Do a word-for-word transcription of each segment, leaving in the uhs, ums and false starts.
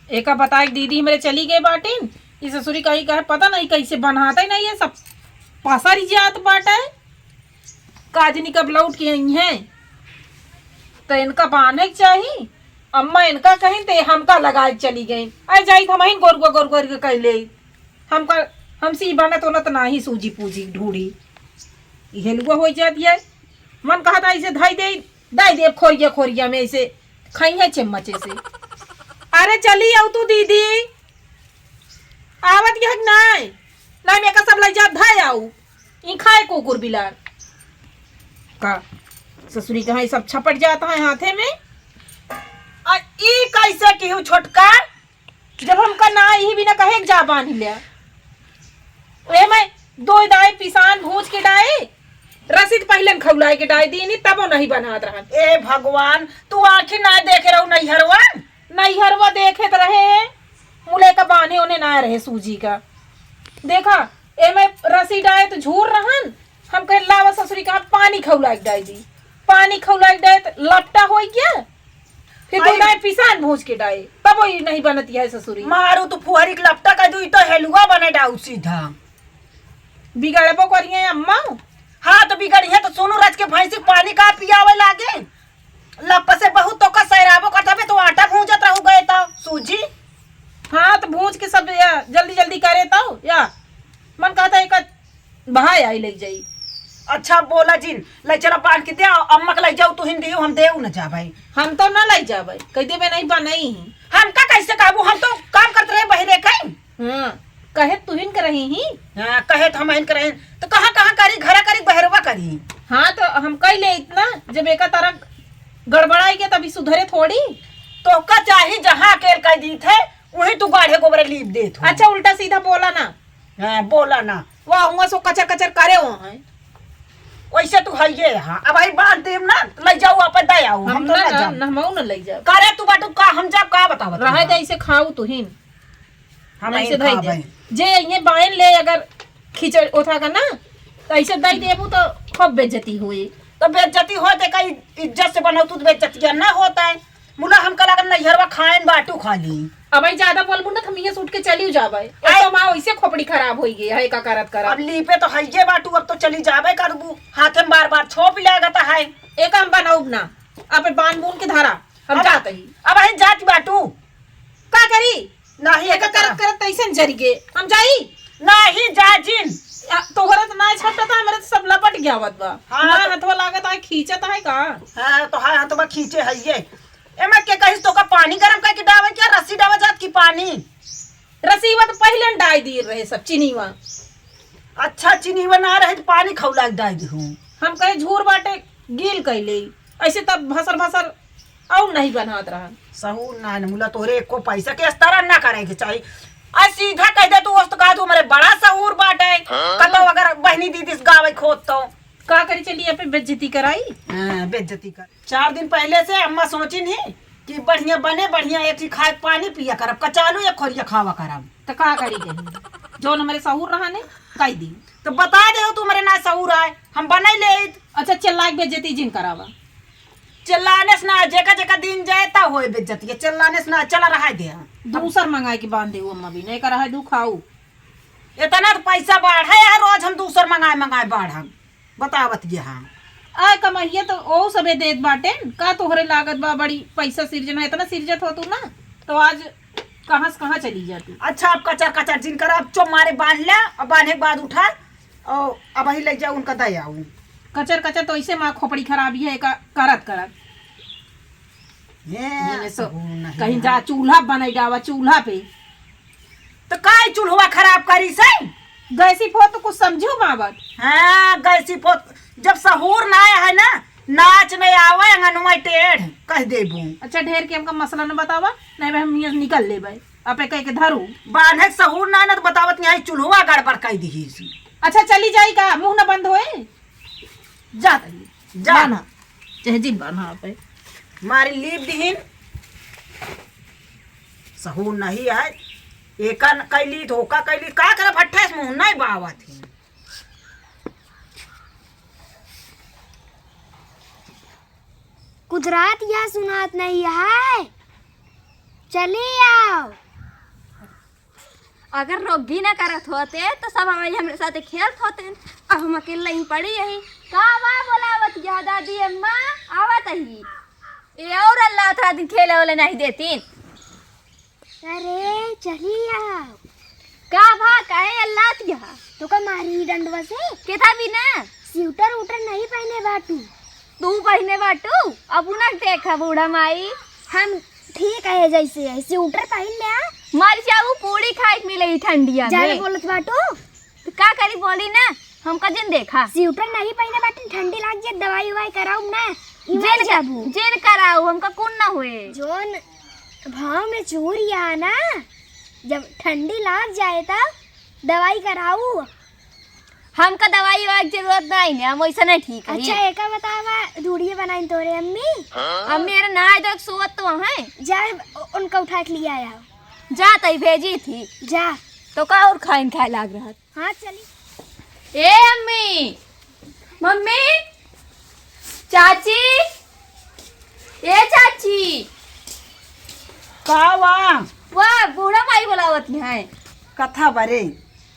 एका बताए के दीदी हमरे चली गए बाटिन, ई ससुरी कहीं कहे पता नहीं कैसे बनाते नहीं है, सब पसर जात बाटे। काजनी कब लौट के आई हैं, तो इनका बांधे के चाही। अम्मा इनका कहीं ते हमका लगाए के चली गई। आ जाई तो हमहिन गोरुआ गोरुआ के कह ले। हमका, हमसे ई बनत उनत नाही सूजी पूजी ढूढ़ी। ई हेलुआ हो जात ये। मन कहत ऐसे धई दे, धई दे खोरिया खोरिया में ऐसे खाई है चम्मचे से। अरे चली आऊ तू दीदी, आवत यह नाय, नाय में का सब लई जात धई आऊ। ई खाए कुकुर बिलार का। ससुरी कहाँ ई सब छपट जात है हाथे में। आ ई कैसे किहू छोटका? जब हमका ना यही बिना कहे के जा बांध लिया। ए मैं दो दाई पिसान भूज के डाए, रसीद पहले खौलाए के डाए दीनी, तबो नहीं बनात रहन। ए भगवान, तू आँखी ना देखे रहू नैहरवा? नैहरवा देखे त रहे, मुले का बाने ओने ना रहे सूजी का। देखा, ए मैं रसी डाए तो झूर रहन, हम कहे लावा ससुरी का पानी खौलाए के डाए दी, पानी खौलाए के डाए तो लपटा होई क्या? फिर तू आई। डाए पिसान भूज के डाए, तब वो नहीं बनती है ससुरी। मारू तू फुहरी के लपटा कर दू, ई तो हेलुआ बने डाऊ सीधा। बिगड़बो करिए अम्मा। हाँ तो बिगड़िए तो सोनू रच के भैंसी के पानी का पियावे लागे। लप से बहुत तो का सैराबो करत हबे तो आटा भूंजत रहू गए तो सूजी। हाँ तो भूंज के सब या जल्दी जल्दी करे तो या मन कहता है एक बहाय आई लई जाई। अच्छा बोला जिन, लई चला बांध के दे, अम्मा के लई जाऊ, तू हिंदी हम देऊ न जाबे। हम तो ना लई जाबे, कह देबे नहीं बनई ही। हमका कैसे कहबू, हम तो काम करत रहे बहिरे कहीं। हाँ, कहे तुहिन के रही ही। हाँ, कहे तो हम हिन के रही, तो कहाँ कहाँ करी, घरा करी, बहरवा करी। हाँ तो हम कह ले इतना, जब एका तरह गड़बड़ाई के तभी सुधरे थोड़ी। तो का चाही जहाँ अकेल कह दी थे, वही तू गाढ़े गोबरे लीप देत हो। अच्छा उल्टा सीधा बोला ना। हाँ, बोला ना। वाह, हुआं सो कचर कचर करे हो हैं। वैसे तू हइये हाँ। अब भाई बांध देम ना, तो लई जाऊ, आप दे आऊ। हम हम तो ना, ना ना, जाब। ना, हमहू ना लई जाब। करे तू बाटू का, हम जाब का बतावत रहे हूँ। तो ऐसे खाऊ तू ही। हम ऐसे ऐसे धई दे। खाबे। जे ये बाइन ले अगर खींच उठा कर ना, तो ऐसे दई देबू तो खूब बेइज्जती होई। तो बेइज्जती होत है, कई इज्जत से बनौतू तो बेइज्जतिया ना होत है। मुला हमका लागल नैहरवा खाएन बाटू खाली। अब ई ज्यादा बोलबू ना, तो हम इहे से उठ के चलियो जाबे। एक आई। तो माँ वैसे खोपड़ी खराब होई गई है, का करत करत। अब लीपे तो हइये बाटू, अब तो चली जाबे करबू। हाथे में बार बार छोप लागत है। एक हम बनौब ना, अब बान बून के धरा, हम अब, जात ही। अब आई जात बाटू। का करी? नाही, एक एक करत तरह। करत तैसन जरी गे। हम जाई? नाही, जा जिन। आ, तोहरे तो ना छपटा था, हमरे तो सब लपट गया आवत बा। हाँ, तुम्हारा तो हथवा लागत है, खींचत है का? हाँ, तो हाँ, हथवा खींचे है ये। एमे के कहिस तो का पानी गरम करके डावे क्या, रस्सी डावे जात की पानी? रसीवा तो पहले न डाई दी रहे सब, चीनीवा। अच्छा, चीनीवा ना रहे तो पानी खौला के डाई दी हूँ। हम कहे झूर बाटे, गील कैले। ऐसे तब भसर भसर और नहीं बनात रहा। सहूर ना न मुला, तोरे एको पैसा के इस्तेमाल ना करे के चाही। आ सीधा कह दे तू, उस तो कहा तू हमरे बड़ा सहूर बाटे। हाँ? कतो अगर बहनी दीदी से गावे खोद तो। का करी, चलिए पे बेइज्जती कराई। हाँ, बेइज्जती कर। चार दिन पहले से अम्मा सोची नहीं कि बढ़िया बने, बढ़िया एक ही खाए पानी पिया करब, कचालू या खोरिया खावा करब। तो का करी गई? जौन हमरे सहूर रहा ने, कह दी। तो बता दे हो तू हमरे ना सहूर आए, हम बनाई ले। अच्छा, चिल्ला के बेइज्जती जिन करावा। चिल्लाने से ना, जेका जेका दिन जाए ता होए बेइज्जती के, चिल्लाने से ना, चला रहा दे। दूसर मंगाए के बांध दे वो अम्मा भी, नहीं करा है दुखाऊ। इतना तो पैसा बाढ़े यार, रोज हम दूसर मंगाए मंगाए बाढ़ हम बतावत ये हाँ। आय कमाइए तो ओ सबे देत बाटे, का तोहरे लागत बा बड़ी पैसा सिर्जन है, इतना सिर्जत हो तू ना, तो आज कहाँ से कहाँ चली जाती। अच्छा, अब कचर कचर जिन करा, अब चो मारे बांध ले, अब बांधे के बाद उठा, और अब वही ले जाओ उनका दे आओ। कचर कचर तो ऐसे माँ खोपड़ी खराबी है का करत करत। ये ये ले सो, सहूर नहीं कहीं है। जा चूल्हा बनाई डावा, चूल्हा पे। तो काई चूल्हा खराब करी से? गैसी फोत तो कुछ समझो मावत। हाँ, गैसी फोत, जब सहूर ना है ना, नाच नहीं आवे, अंगनवा टेढ़ कह देबू। अच्छा, ढेर के हमका मसला न बतावा, नहीं बे हम यहाँ निकल लेबे, आपे कह के धरू। बान्हे के सहूर ना, ना तो बतावत नहीं, चूल्हा गड़बड़ कह दी। अच्छा, चली जाई का, मुंह न बंद होए? जा तनी, जा। बान्हा, चाहे जिन बान्हा आपे। मारी लीप दिहिन, सहूर नहीं है, एका न कैली, धोखा कैली, का करे भट्ठा से मुंह नहीं बावत ही। कुछ रात या सुनात नहीं है। चली आओ। अगर रोगी ना करत होते तो सब हमारी हमरे साथे खेलत होते। अब हम अकेले ही पड़ी यही। का बा बोलावत यह दादी अम्मा? आवत ही। ये और अल्लाह था दिन खेले वाले नहीं देतीन। अरे चली आओ। का भा, काहे अल्लात यह? तो का मारी डंडवा से? केथा भी ना। स्वेटर उटर नहीं पहने बाटू। तू पहने बाटू? अब उनक देखा बूढ़ा माई। हम ठीक है जैसे है, स्वेटर पहन ले आ। मर जाऊ, पूरी खाए के मिले ही ठंडिया जाने में। बोलत बाटू। तो का करी बोली ना, हमका जिन देखा। स्वेटर नहीं पहने बाटू, ठंडी लाग जाए, दवाई उवाई कराऊ ना। ई मर जिन, जाबू। जिन कराऊ, हमका कुन ना हुए। जोन भाव में चूर या ना, जब ठंडी लाग जाए तब दवाई कराऊ। हमका दवाई वाई के जरूरत नहीं है, हम वैसे नहीं ठीक है। अच्छा, एका बतावा, दूढ़िए बनाइन तोरे अम्मी? अम्मी, अरे ना, इधर सोवत तो है। जा, उ-, उनका उठा के लिया आओ। जा, तई भेजी थी। जा। तो का और खाइन खाए लाग रहा? हाँ, चली। ए अम्मी, मम्मी, चाची, ए चाची। का वा? वा, बूढ़ा माई बोलावत है। कथा बरे।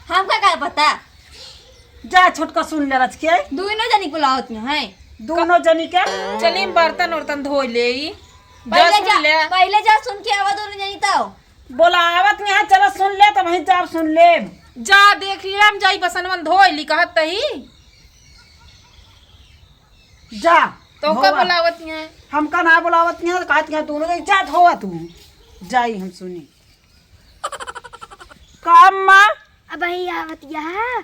हमका का पता? जा छोटका सुन ले रच के। दोनों जनी बोलावत है। दोनों जनी के? चली हम बर्तन उर्तन धो ले ई। जा पहले सुन जा, ले। पहले जा सुन के आवा दोनों जनी तो। बोलावत नहीं है, चलो सुन ले, तब वहीं जाब सुन ले। जा देख ली, हम जाई बसनवन धोई ली कहत तही। जा, तो का धोवा। बोलावत नहीं है? हमका ना बोलावत नहीं है, कहत नहीं है दोनों के, जा धोवा तू। जाई हम सुनी। का अम्मा? अब ही आवत यहाँ।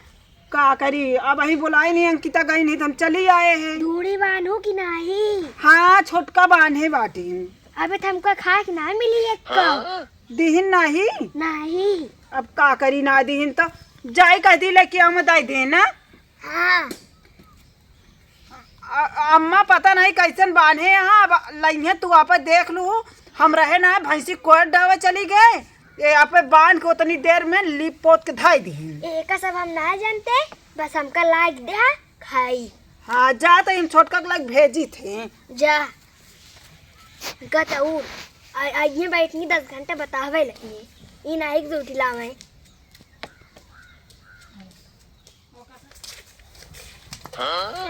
का करी, अब ही बोलाई नहीं, अंकिता गई नहीं तो हम चली आए हैं। दूरी बांधू कि नाही? हाँ, छोटका बांधे बाटी। अबे तो हमका खाए के ना मिली एक को। दिहिन नाही? नाही। अब का करी, ना दिहिन तो जाई कह दी लेके हम दाई दे ना। हाँ। अ-, अम्मा पता नहीं कैसन बांधे हैं, अब लइहे तू आप देख लू। हम रहे ना, भैंसी कोयर डावे चली गए, ये आप बांध के उतनी देर में लीप पोत के धाई दिहिन। एका सब हम ना जानते, बस हमका लाग दे खाई। हाँ, जा तो इन छोटका के लाग भेजी थे। जा। गतऊ, आ, आइए बैठनी दस घंटा बतावे लगी। ई नाई के उठी लावे।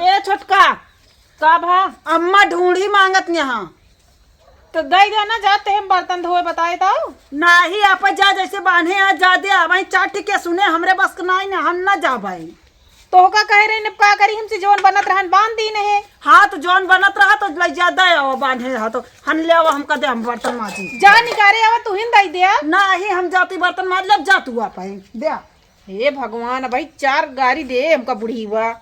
ए छोटका, का भा? अम्मा ढूंढी मांगत यहाँ। तो दई दे ना, जाते हम बर्तन धोए बताए तो। नाही, आप जा जैसे बांधे आ जा दे, अब चाट के सुने, हमरे बस के नाही ना, हम ना जाबे। तोहका कहे रही, अब का करी, हमसे जौन बनत रहन, बांध दीन है। हाँ, तो जौन बनत रहा, तो लइ जा दे, आवा, बांधे रहा, तो हन ले आवा, हमका दे, हम बर्तन माजी। जा निकारे आवा, तू हिन दई दे। नाही, हम जाती बर्तन माज लेब, जा तू आप दे। हे भगवान, भाई, चार गारी दे हमका बुढ़ीवा।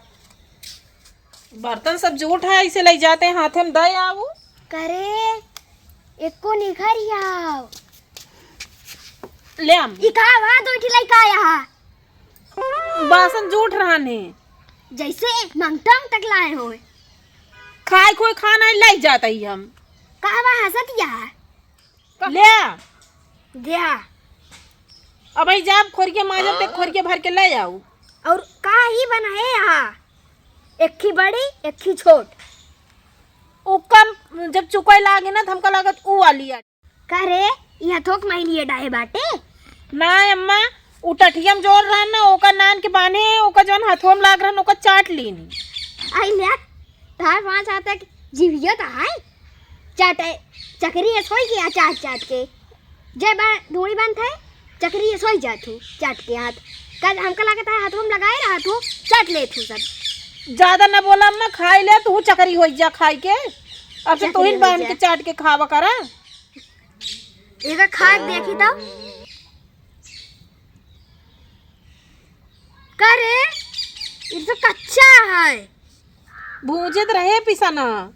बर्तन सब जूठ है, ऐसे लइ जाते, हाथे में दे आऊ। करे, एको निखर आओ। ले आम। ई का बा, दो ठिलाई का यहाँ? बासन जूठ रहन है। जैसे मंगटम तक लाए होए। खाए कोई खाना नहीं लाई जाता ही हम। का बा हंसत या? ले आ। गया। अब आई जाब खोरिया माजब ते खोरिया भर के ले आऊ। और का ही बना है यहाँ? एक ही बड़ी, एक ही छोट। ओकर जब चुकोय लागे ना, त हमका लागत ऊ वाली आ। का रे, ई हथोक माई लिए डाहे बाटे? ना अम्मा, उ टठिया में जोर रहन ना, ओकर नान के बान्हे, ओकर जौन हथवा में लाग रहन, ओकर चाट लीनी। आई ले, तार पाँच हाथ तक जीभियो त है, चाटे, चकरी ऐस होई गया चाट चाट के। जे बा, ढूंढी बंद है, चकरी ऐस होई जात हूँ, चाट के हाथ। कल हमका लागत है, हाथवा में लगाए रहा तू, चाट लेत हूँ सब। ज्यादा न बोला अम्मा, खाई ले, तू चकरी होई जा खाई के। अब से चकरी तू ही होई बांध जा। के चाट के खावा करा। एका खा के देखी तो। का रे? ई तो कच्चा है। भूंजे त रहे पिसना।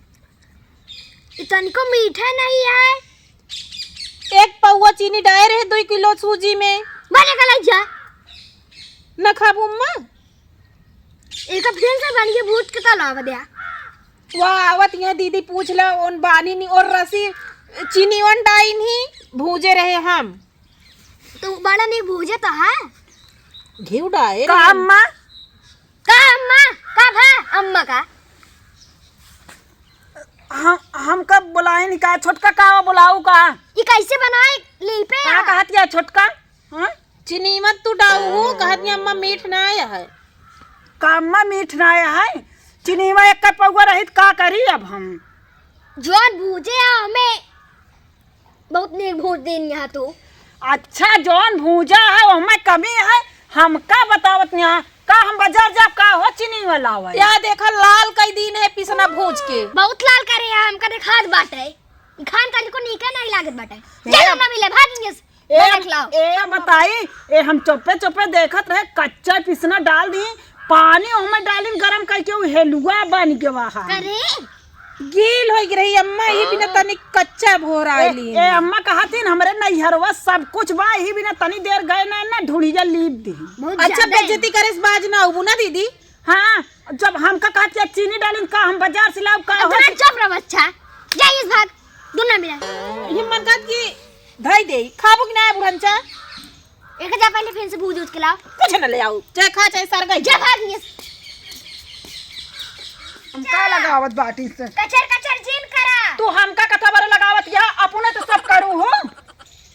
ई तनिको मीठा नहीं है। एक पौवा चीनी डाले रहे दो किलो सूजी में। बने का लग जा। न खाबू अम्मा? एका फिर से बन के भूज के तो लावा दे। वाह, आवत यहाँ दीदी पूछ ला, उन बानी नी और रसी चीनी वन डाइन ही भूजे रहे हम। तो बड़ा नहीं भूजे तो है। घी डाए का रहे। अम्मा? का अम्मा? का भा अम्मा का? हम, हमका बोलाइन का? छोटका का बोलाऊ का? ई कैसे बनाए लीपे का है? कहत या छोटका? हाँ? चिनीवा तू डाऊ हो, कहत या अम्मा मीठ ना आया है। का अम्मा मीठ ना आया है? चिनीवा एक पौवा रहित का करी अब हम? जौन भूजे आ हमें बहुत नीक भूज देन यहाँ तो। अच्छा, जौन भूजा है, ओहमें कमी है, हमका बतावत यहाँ। का हम बाजार जाब का हो चीनी वाला आवे? या देखा, लाल कई दिन है पिसना भूज के। बहुत लाल करे है, हमका देखात बाटे। ई खान तनिको नीके नहीं लागत बाटे। ए, चलो ना मिले, भाग इंगे से। ए, ना देख लाओ। ए, बताई, ए, हम चुप्पे चुप्पे देखत रहे, कच्चा पिसना डाल दी, पानी ओहमें डालिन गरम करके, उ हेलुआ बन गवा है। करे? गील होइ गई रही अम्मा, यही बिना तनिक कच्चा भोर ए, आइली। ए, अम्मा कहत हिन, हमरे नैहरवा सब कुछ बा, यही बिना तनी देर गए ना, ना ढूढ़िया लीप दी। बहुत अच्छा, ज्यादा है। बेइज्जती करे से बाज ना उबू ना दीदी। हाँ, जब हमका कहत या चीनी डालिन का, हम बाजार से लाउब का हो? चुप रहो, अच्छा। जा इस भाग, दुन्ना मिला। हिम्मत कहत कि धई दे, खाबो कि ना बुढ़नचा? एक जा पहले फिर से भूज उज के लाओ। कुछ न ले आऊ, चाहे खा चाहे सर गई। जा भाग ये। हम का लगावत बाटी से? कचर कचर जिन करा। तू हमका कथा बारे लगावत या, अपने तो सब करू हो।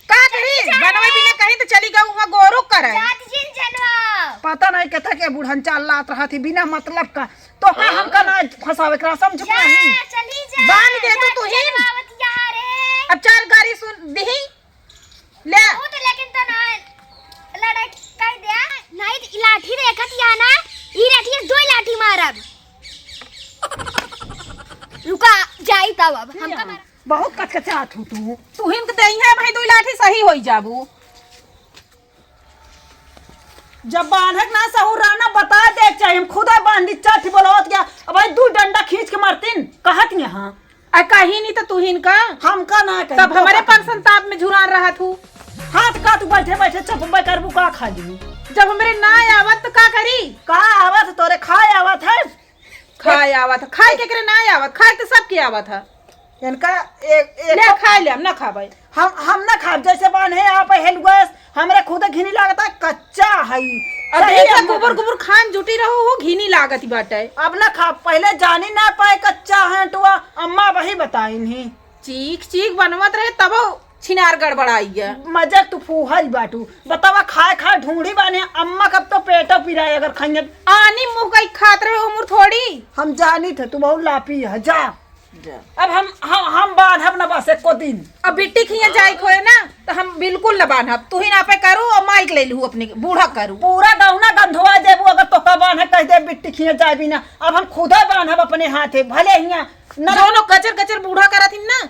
का कही? जा बनवे रे। बिना कहीं तो चली गऊ, वहाँ गोरू करे। जात जिन जनवा। पता नहीं कथा के बुढ़न चाल लात रहा थी बिना मतलब का। तो का हमका ना फंसावे के रहा, समझ जा, नहीं। चली जा। बांध दे तो जात तू ही। जनवा आवत या रे। अब चार गारी सुन दिही। ले। बहुत लेकिन तो ना लड़ाई कह दे। नहीं तो ई लाठी देखत या ना, ई लाठी से दो लाठी मारब। रुका, जाई तब अब, हमका मार। बहुत कचकचात हो तू। तू हिन के देही है भाई, दो लाठी सही होई जाबू। जब बांधक ना सहूर रहना, बता दे चाहे, हम खुदा बांधी चाठी बोलवत गया। अब भाई दू डंडा खींच के मारतीन, कहत यहाँ। आ कहीं नहीं तो तू हिन का? हमका ना कही, तब तो हमरे का पर कही? संताप में झुरान रहत हूँ। हाथ का तू बैठे बैठे चपबे करबू का खाली? जब हमरे ना आवत तो का करी? का आवत तोरे खाए आवत है? खाए आवत है, खाए केकरे ना आवत, खाए तो सबके आवत है। इनका एक, एक ले तो खाए ले, हम ना खाबे। हम, हम ना खाब, जैसे बान्हे आप हेलुआ, हमरे खुद घिनी लागता, कच्चा है। अब सही देख ले, हम गोबर गोबर खान जुटी रहो हो, घिनी लागत बाटे। अब ना खाब, पहले जानी ना पाए कच्चा है टुआ, अम्मा वही बताइन ही। चीख चीख बनवत रहे तब छिनार गड़बड़ाई है। मजाक तू फूहल बाटू, बतावा खाए खाए ढूंढी बाने, अम्मा कब तो पेटो पिराए अगर खाइए। आनी मुँह कई खात रहे उम्र थोड़ी। हम जानी थे तू बहुत लापी है, जा। जा। अब हम, हम, हम बांधब ना बस एको दिन। अब बिट्टी खिया जाए खोए ना, तो हम बिल्कुल ना बांधब। तू ही ना पे करू और माइक ले लू अपने बूढ़ा करू। पूरा दौना गंधवा देबू अगर तोका बांधे कह दे बिट्टी खिया जाए भी ना। अब हम खुदा बांधब अपने हाथे, भले हिया न दोनों कचर कचर बूढ़ा करत हिन ना,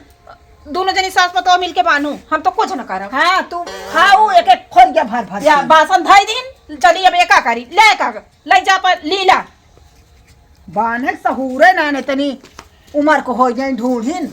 दोनों जनी सास पतोह मिलके बांधू, हम तो कुछ न करब। हाँ, तू खाऊ एक एक खोरिया भर भर या के। बासन धई दिन, चली अब एका करी, ले का, ले जा पर लीला। बान्हे सहूरे ना ने तनी उमर को हो जाए ढूंढिन।